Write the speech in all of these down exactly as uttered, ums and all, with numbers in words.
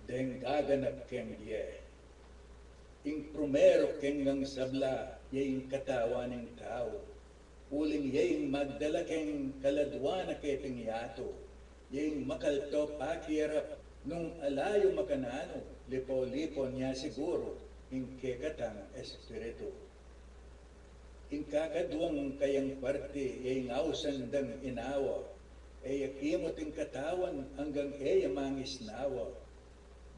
Deng gaganap keng bie. Ing prumeru keng ngang sabla, ya ing katawan ning tau. Uling ya ing magdala keng kaladwa na keting yatu. Ya ing makalto pakiyarap nung ala yu makananu, lipo-lipo nia siguru ing kekatang espiritu. Ing kakadwang kayang parti, ya ing ausan dang inawa, e ya kimut ing katawan anggang e ya mangisnawa.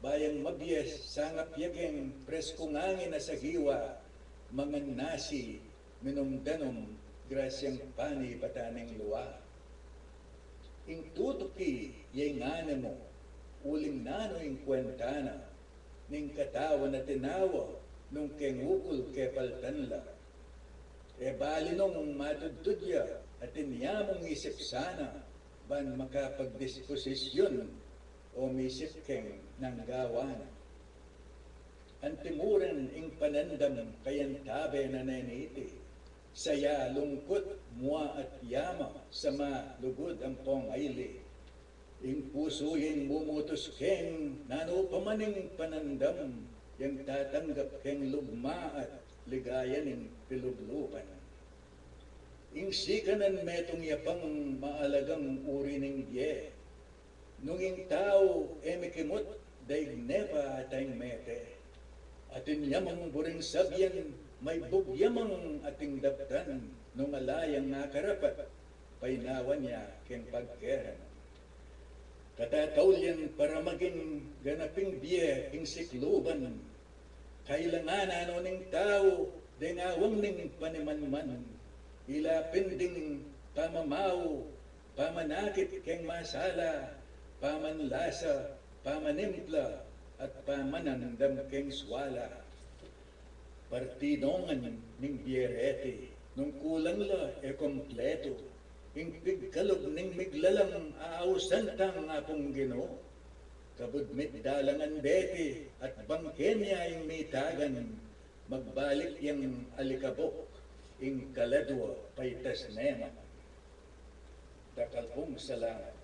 Bayang mabie sangap ya keng preskung angin a sagiwa, mangan nasi, minum danum, grasyang panibatan ning lua. Ing tutuki ya ing animu, uling nanu ing kwenta na, ning katawan a tinawa, nung keng ukul kepaltan la. E bali nung matudtud ya, atin ya mung isip sana, ban makapagdisposisyun o misip keng nanggawa na. Antimuran ing panandam kayantabe na neniti, saya, lungkut, mua at yama, sama, lugud ampong aili. Ing pusu ya ing mumutus keng nanu pa man ing panandam, yang tatanggap keng lugma at ligaya ning pilubluban. Ing sikanan metung ya pang maalagang uri ning bie. Nung ing tau e mikimut, daig ne pa ata ing mete. Atin ya mang buring sabian, maybug ya mang ating daptan, nung ala yang akarapat, painawan ya keng pagkeran. Katataulian para maging ganap ing bie king sikluban. Kailangan na no ning tau, deng awang ning panimanman, ila pin ding pamamau, pamanakit keng masala, pamanlasa, pamanimpla, at pamanandam keng swala. Partinongan ning bie reti, nung kulang la e kompletu, ing pigkalub ning miglalang ausan tang Apung Ginu. Kabud mitdalangan deti at bangke nia ing mitagan, magbalik yang alikabuk, ing kaladwa paitas ne man. Dakal pung salamat.